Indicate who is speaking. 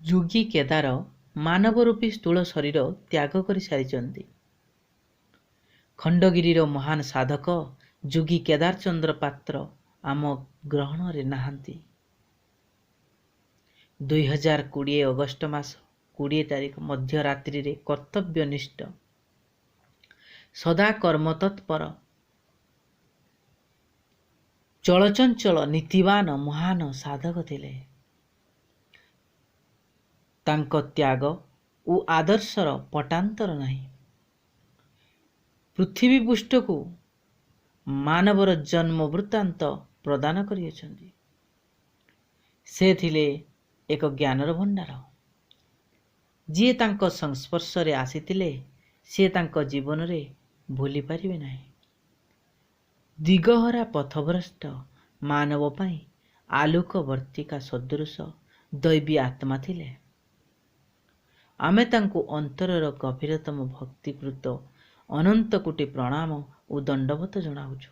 Speaker 1: ଯୋଗୀ କେଦାର ମାନବରୂପୀ ସ୍ଥୂଳ ଶରୀର ତ୍ୟାଗ କରିସାରିଛନ୍ତି। ଖଣ୍ଡଗିରିର ମହାନ ସାଧକ ଯୋଗୀ କେଦାର ଚନ୍ଦ୍ର ପାତ୍ର ଆମ ଗ୍ରହଣରେ ନାହାନ୍ତି। 2020 ଅଗଷ୍ଟ ମାସ 20 ତାରିଖ ମଧ୍ୟରାତ୍ରିରେ କର୍ତ୍ତବ୍ୟନିଷ୍ଠ, ସଦା କର୍ମ ତତ୍ପର, ଚଳଚଞ୍ଚଳ, ନୀତିବାନ ମହାନ ସାଧକ ଥିଲେ। ତାଙ୍କ ତ୍ୟାଗ ଓ ଆଦର୍ଶର ପଟାନ୍ତର ନାହିଁ। ପୃଥିବୀ ପୃଷ୍ଠକୁ ମାନବର ଜନ୍ମ ବୃତ୍ତାନ୍ତ ପ୍ରଦାନ କରିଅଛନ୍ତି। ସେ ଥିଲେ ଏକ ଜ୍ଞାନର ଭଣ୍ଡାର। ଯିଏ ତାଙ୍କ ସଂସ୍ପର୍ଶରେ ଆସିଥିଲେ, ସିଏ ତାଙ୍କ ଜୀବନରେ ଭୁଲି ପାରିବେ ନାହିଁ। ଦିଗହରା ପଥଭ୍ରଷ୍ଟ ମାନବ ପାଇଁ ଆଲୋକବର୍ତ୍ତିକା ସଦୃଶ ଦୈବୀ ଆତ୍ମା ଥିଲେ। ଆମେ ତାଙ୍କୁ ଅନ୍ତରର ଗଭୀରତମ ଭକ୍ତିକୃତ ଅନନ୍ତ କୋଟି ପ୍ରଣାମ ଓ ଦଣ୍ଡବତ ଜଣାଉଛୁ।